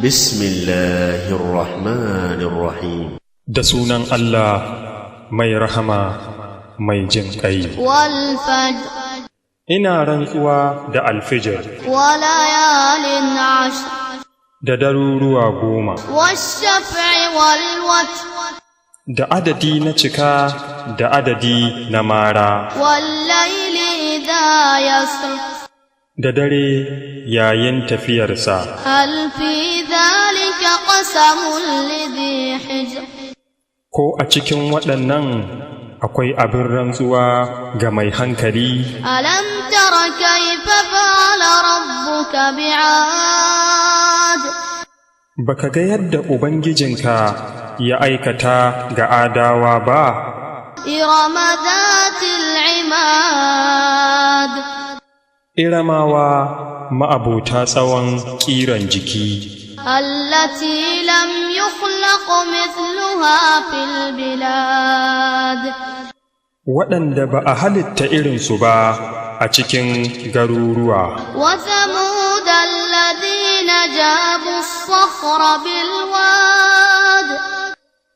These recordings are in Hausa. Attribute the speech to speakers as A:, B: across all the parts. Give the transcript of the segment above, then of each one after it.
A: بسم الله الرحمن الرحيم.
B: Da sunan Allah mai rahama mai jin ƙai.
C: والفجر.
B: Ina rantsuwa da alfijir.
C: وليال عشر.
B: Da daruruwa 10.
C: والشفع والوتر.
B: Da adadi na cika da adadi na mara.
C: والليل إذا يسر.
B: Da dare yayin tafiyarsa.
C: هل في ذلك قسم لذي حجر؟
B: Ko a cikin waɗannan akwai abin rantsuwa ga mai hankali?
C: ألم تر كيف فعل ربك بعاد؟
B: Baka ga yadda Ubangijinka ya aikata ga Adawa ba?
C: إرم ذات العماد.
B: Iramawa ma'abota tsawon ƙiran jiki.
C: التي لم يخلق مثلها في البلاد.
B: Waɗanda ba a halitta irinsu ba a cikin garuruwa.
C: وثمود الذين جابوا الصخر بالواد.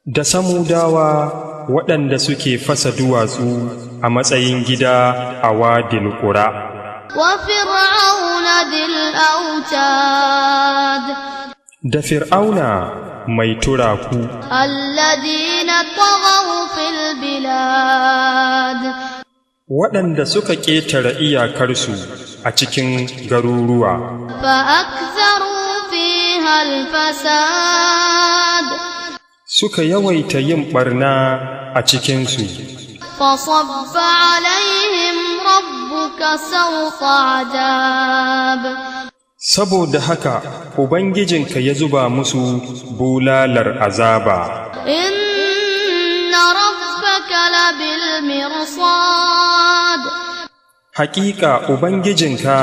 B: Da Samudawa waɗanda suke fasa duwatsu a matsayin gida a Wadil Ƙura.
C: وفرعون ذي الأوتاد.
B: Da Fir'auna mai turaku.
C: الذين طغوا في البلاد.
B: Waɗanda suka ƙetare iyakarsu a cikin garuruwa.
C: فأكثروا فيها الفساد.
B: Suka yawaita yin ɓarna a cikinsu.
C: فصب عليهم ربك سوط عذاب.
B: Saboda haka Ubangijinka ya zuba musu bulalar azaba.
C: إن ربك لبالمرصاد.
B: Hakika Ubangijinka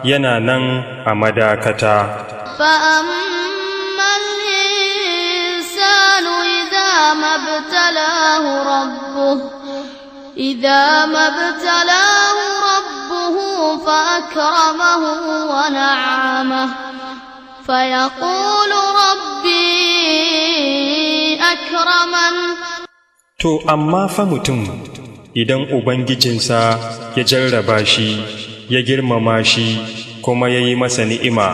B: yana nan a madakata.
C: فأما الإنسان إذا ما ابتلاه ربه إذا ما ابتلاه ربه فأكرمه ونعمه فيقول ربي أكرمن.
B: To, amma fa mutum idan Ubangijinsa ya jarraba shi, ya girmama shi, kuma ya yi masa ni'ima,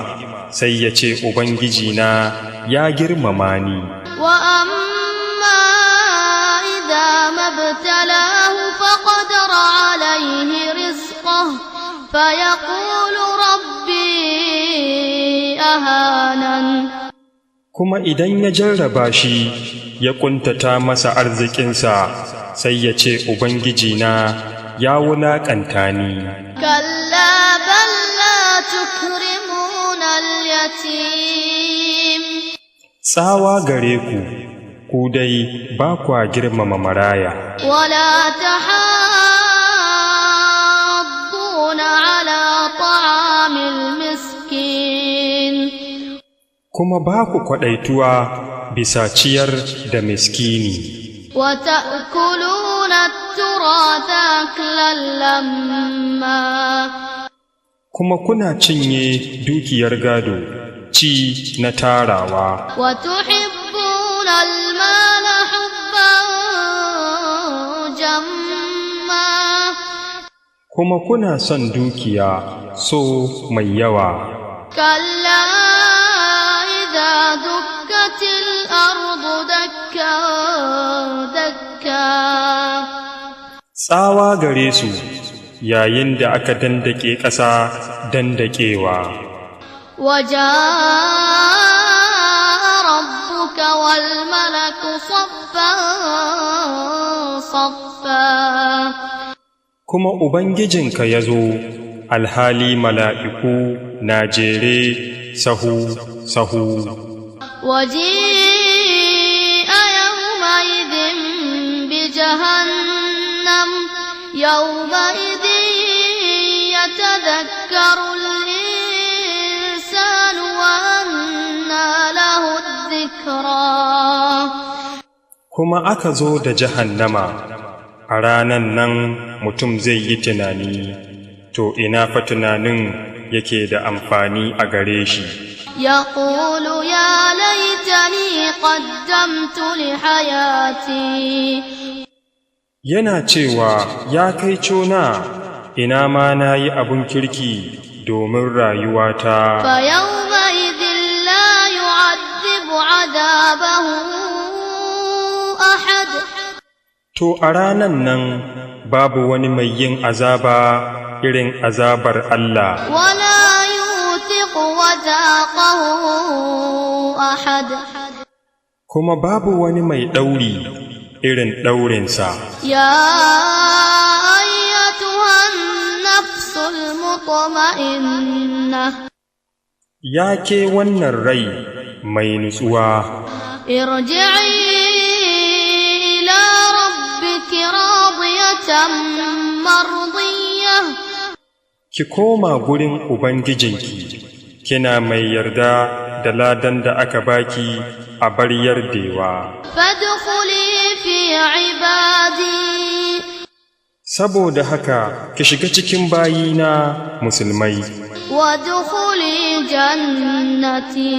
B: sai ya ce, Ubangijina ya girmama ni.
C: وأما إذا ما ابتلاه فقدر عليه رزقه فيقول ربي أهانن.
B: Kuma idan ya jarraba shi, ya ƙuntata masa arzikinsa, sai ya ce, Ubangijina ya wulaƙanta ni.
C: كلا بل لا تكرمون اليتيم.
B: Tsawa gare ku, ku dai ba kwa girmama maraya.
C: ولا تحاضون على طعام المسكين.
B: Kuma ba ku kwaɗaituwa bisa ciyar da miskini.
C: وتأكلون التراث أكلا لما.
B: Kuma kuna cinye dukiyar gado, ci na tarawa.
C: وتحبون المال حبا جما.
B: Kuma kuna son dukiya so mai yawa.
C: كلا إذا دكت الأرض دكا دكا.
B: Tsawa gare su yayin da aka dandake ƙasa dandakewa.
C: وجاء ربك والملك صفا صفا.
B: Kuma Ubangijinka ya zo, alhali mala'iku na jere sahu sahu.
C: وجيء يومئذ بجهنم يومئذ يتذكر الإنسان وأنى له الذكرى.
B: Kuma aka zo da jahannama, a ranan nan mutum zai yi tunani, to ina fa tunanin yake da amfani a gare shi.
C: يقول يا ليتني قدمت لحياتي
B: Yana cewa, Ya kai cona, ina ma na yi abin kirki domin rayuwata.
C: فيومئذ لا يعذب عذابه أحد
B: To, a ranan nan babu wani mai yin azaba irin azabar Allah,
C: ولا يوثق وثاقه أحد
B: kuma babu wani mai ɗauri irin ɗaurinsa.
C: يا أيتها النفس المطمئنة
B: Ya ke wannan rai mai nutsuwa,
C: ارجعي إلى ربك راضية مرضية
B: ki koma gurin Ubangijinki, kina mai yarda da ladan da aka baki a bar yardewa.
C: فادخلي في عبادي
B: Saboda haka ki shiga cikin bayina musulmai,
C: وادخلي جنتي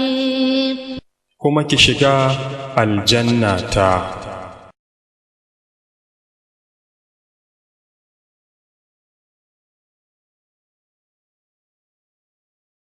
B: kuma ki shiga aljannata.